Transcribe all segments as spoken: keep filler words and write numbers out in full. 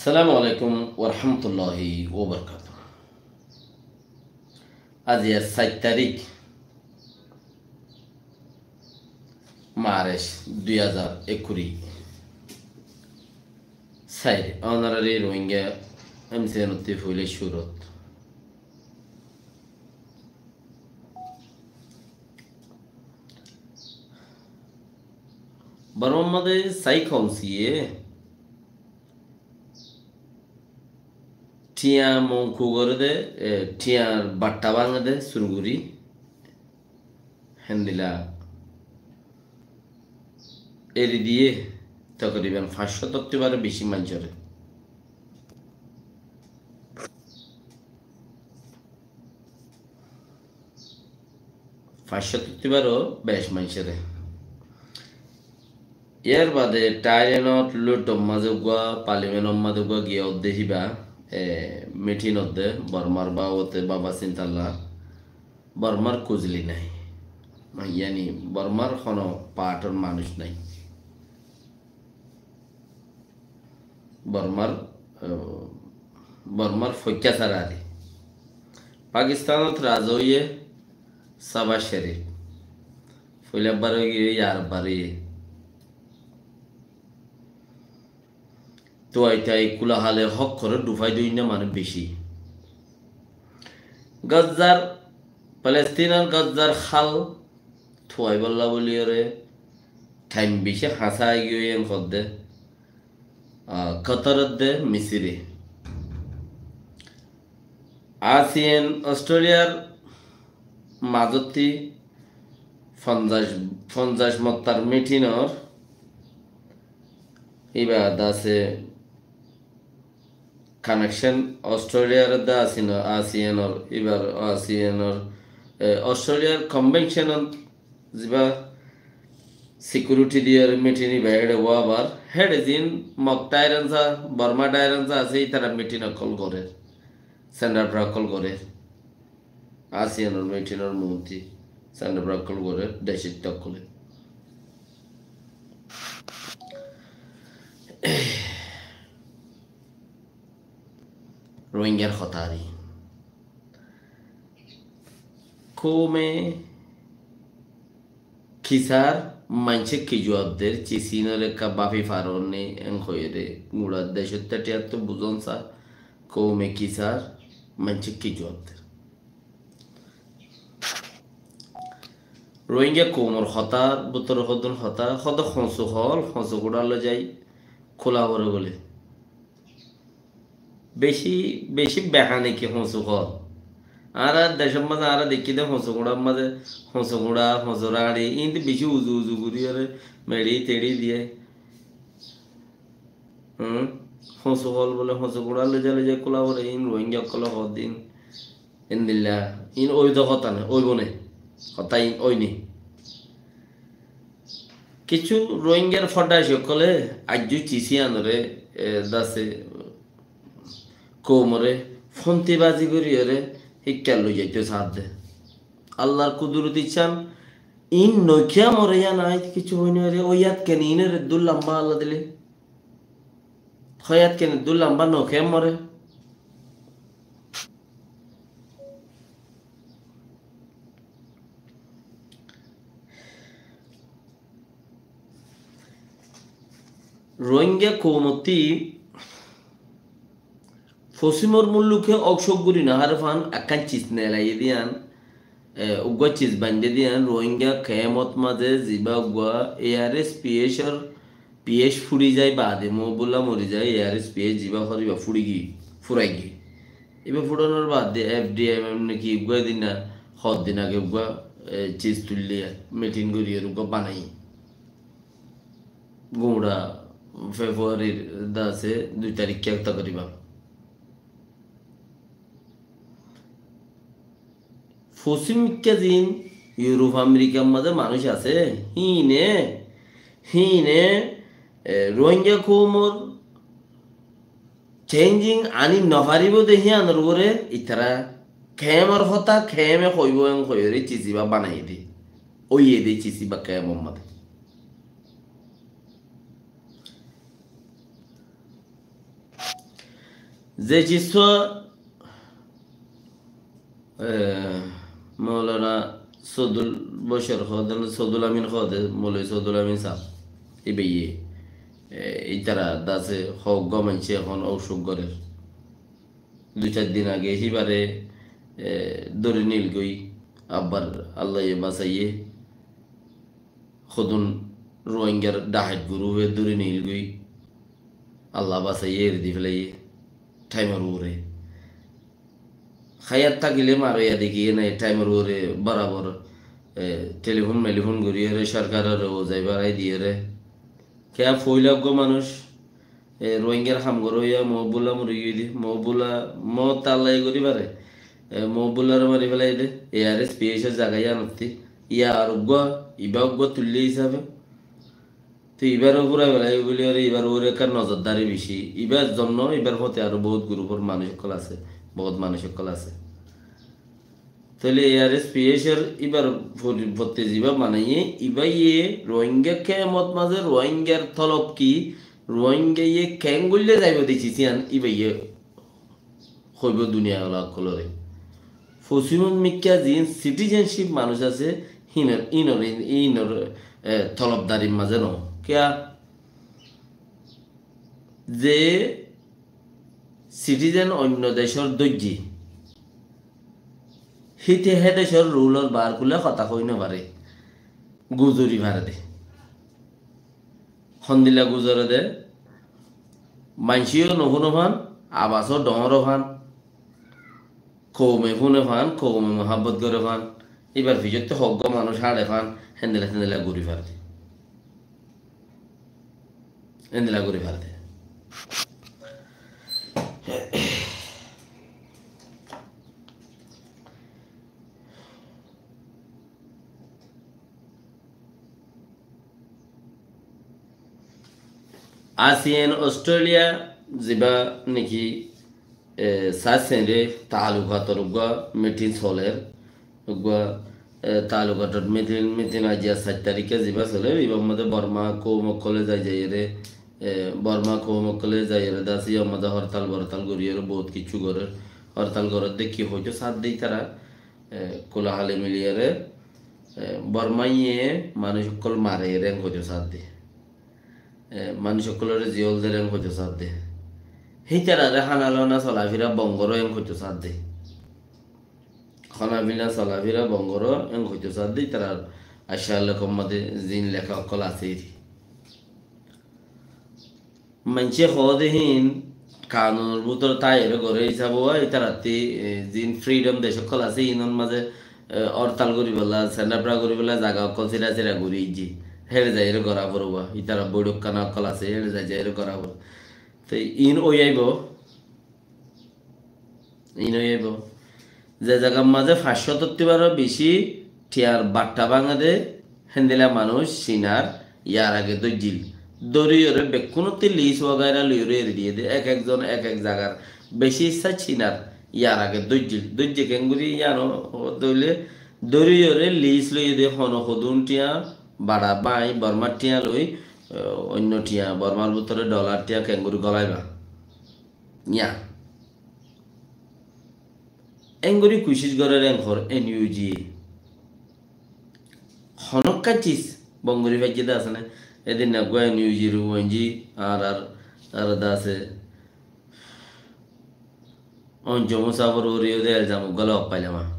Assalamu alaikum warahmatulláhi wabarakátuhu. Aijja sair tarík March dui házar ekkuri. Sair, ónorari Rohingya M C N ottú foila cúrut. Bormar mazé sai kounsiyé thiañ monku goré dé, e, thiañr baththá báñge dé, sur gorí. Héndilla eri diyé tokriban fañs cót ottú baró beci maincóre. Fañs cót ottú baró beci maincóre. Yar bade Thailand ot Luton ot mazé uggúa, Parliament ot mazé uggúa giyé ódde híba, e, meeting ódde Bormar babote baba sintalla. Bormar kuzli nai. Yáni Bormar hono part or manúic nai. Bormar, e, Bormar foikká sára de. Pakistan ot raza óiye Shehbaz Sharif. Foila bar óiye, yar bar óiye. Tuai tuai kula hale hók goré dufai dóinna manúic beci. Gazzar, Palestinor Gazzar hál tuai bolla buli óre thaim beci hañsá aigiyói en hoddé, a, Qatar odde Misire. ASEAN Australiar mazottí fonzaic, fonzaic mottar meeting or iba dase connection Australiar dase no ASEAN or, ibar ASEAN or, e, Australiar convention ot ziba security diyar meeting iba héçe óibar, héçe zin Mog Thai Rang sa, Borma Thai Rang sa asé, itara meeting okkol gorer, sendabra okkol gorer. ASEAN or meeting or muúntu sendabra okkol gorer, decóitta okkole. Rohingyar hotá ar. Koume kisar maincé ki juab der, cis inor ekka bafi faron ni en hoiyere, gura decót táti ar to buzon sa, koume kisar maincé ki juab der. Rohingya koumor hotár bútore hodún hotá, hodé honsu hol, honsu gúçar loi zai kúla fore bóle. Beci, beci behaneki honsu hol. Añára decór mazé añára dekí de honsu gúçar mazé, honsu gúça, honsu rañçi, iín de beci uzu uzu gorí ore meçi teçi diye. Hum, honsu hol bóle, honsu gúçar loi zai loi zai kúla fore, iín Rohingya ókkole hoddin. Endilla, iín óibo de hotá né, óibo né. Hotá iín ói né. Kissú Rohingyar foddaci ókkole aijjó cis iyanore, e, dase koumore fontibazi goríyore híkka loi zaito saádde. Allar kuduroti cán, iín nokiya more iyan añí kissú hoi no fari, óiyat ken iínore eddúr lamba Allah dile. Hoiyat ken eddúr lamba nokiya more. Rohingya koumottí fosimor mulluke ók cók guri no fare fán ekkán cis nelaiye diyan, e, uggúa cis baindhe diyan, Rohingya kemot mazé ziba uggúa A R S P H or P H furi zai bade, Mohibullah mori zai, A R S P H ziba hor iba furi gi, furai gi. Iba furanor bade F D M M ne ki uggúa din na, hor din age uggúa, e, cis tuille, meeting gori ar uggúa banai. Gura February dase dui tarik ke takriban. Fosim ikka zin Europe, Amerikar mazé manúic asé, híine, híine, e, Rohingya koumor changing ani no faribo de híanor uore itara kemor hotá keme hoibo en hoiyore cis iba banaiye de. Óiye de cis iba kemor mazé. Ze ciz só, e, Moulana Sodul Boshor hoóde, Sodul Amin hoóde, Mouloi Sodul Amin sáb, ibáye, e, ítara dase hoggúa maincé ehón óusuk gorér. Dui sair din age híbare, e, dóri nilgói, abbar Allaye basaiyé. Hodún Ruáingar dhahait gurúfe dóri nilgói, Allah basaiyé, eri di félaiye thaimor uore. Háyat tákile maroiya dekiyé nai, thaimor uore borabor, e, telifón melifón goríyore, sorkarore uzai barai diyore. Kiyá foila uggúa manúic, e, Ruáingar ham goróya Mohibullah mori giyói de, Mohibullah, Mohibullah e gorí fare, e, Mohibullah re mari félai de, ARSPH or zaga yíanottí, yar uggúa, ibá uggúa tuillé hísabe. Te ibáre furai félaibo buliyore, ibár uore ekkán nozordari beci. Ibá ezzon no, ibár fóti aró bout gurupor manúic ókkol asé, bout manúic ókkol asé. Tóile ARSPH or ibár fori-, fóti zibá banaiyé, ibáye Ruáinga kemot mazé Ruáingar tolob ki, Ruáingaye keéngoillá zaibo de ciz yían, ibáye hoibo duniyawala ókkolore. Fosimot mikká ziín citizenship manúic asé, hínor, ínor, ínor, e, tolobdarir mazé no. Kiyá? Ze citizen oinno decór dóijje, híte hé decór rulor baár kúla hotá hoi no fare, guzori fare de. Hondilla guzore de, maincíyo no fúne fán, abasó dhoóñre fán, koume fúne fán, koume muhábbot gore fán, ibár fisótte hoggúa manúic háñre fán, héndilla héndilla guri fare de. Héndilla guri fare de. ASEAN Australia zibá niki, e, sair sairé taalukator uggúa mitin soler, uggúa, e, taalukator mitin, mitin aijja sair tarike zibá soler, ibár mazé Borma koum ókkole zai zaiyóre, e, Borma koum ókkole zaiyóre dase ibár mazé hortal bortal goriyóre bout kissú gorér, hortal gorér de ki hoito sádde ítara, e, kúlahali miliyóre, e, Bormaye manúic ókkol mare, eng hoito sádde. E, manúic ókkolore ziyól der, eng hoito sádde. Hítarare hána lona solafira bon goró, eng hoito sádde. Hána fina solafira bon goró, eng hoito sádde, ítarar aicá lekor mazé ziín leká ókkol asé eri. Maincé hoó de híin kanunor bútore táiyore goré hísabe, ítarattí, e, ziín freedom dec ókkol asé, híinor mazé, e, hortal goríbolla, sendafra goríbolla zaga ókkol sira sira gorí aijjé. Héçe zaiyore gorá foribó, ítara boiçókkána ókkol asé, héçe zai zaiyore gorá foribó. Te iín ói aibó. Iín ói aibó. Ze zagar mazé fañs cót tibaró beci thiañr batta báñge de, héndilla manúic Cinar yar age dóijjil. Dóriyoré bekkúnottí lis wagaira loiyoré eri diyé de, ek ekzon ek ek zagar. Beci issá Cinar yar age dóijjil. Dóijje keéngorí yíano hoódde óile, dóriyoré lis loiyé de, hono hodún thiañ, baça báñi, Bormár thiañ loi, e, oinno thiañ, Bormár bútore dholar thiañ keéngorí gólaiba. Yá. Engorí kucíc gorér, en hoór NUG e. Honókka cis bon gorí faijjé dé asé né? Edin eggúa NUG r uenji añárar, añárar dé asé. Onco Musa bor uore yó dé elzam uggúa loi failám.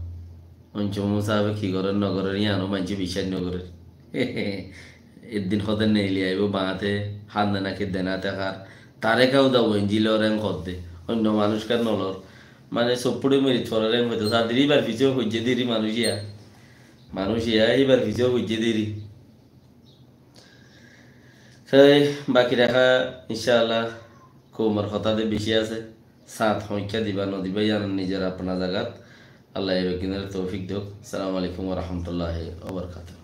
Onco Musa be ki gorér no gorér, yíano maincé biccác no gorér. Eddin hoóde neeli aibó baáñte, hánde náki denáte hár. Tarek Auda uenji lor en hoódde. Oinno manúic kán no lor. Mane soppuçe morit forer en hoito sádde, íbar fisé foijjé dé ri manúic yá. Manúic yá, íbar fisé foijjé dé ri. Hé, baki raká, incá Allah, koumor hotá de beci asé. Sáñt hoóñikka diba no diba, yían nizor apna zagat. Allah e beggúnore toufik douk. Assalamu alaikum wa rahmatullahi wa barakatuhu.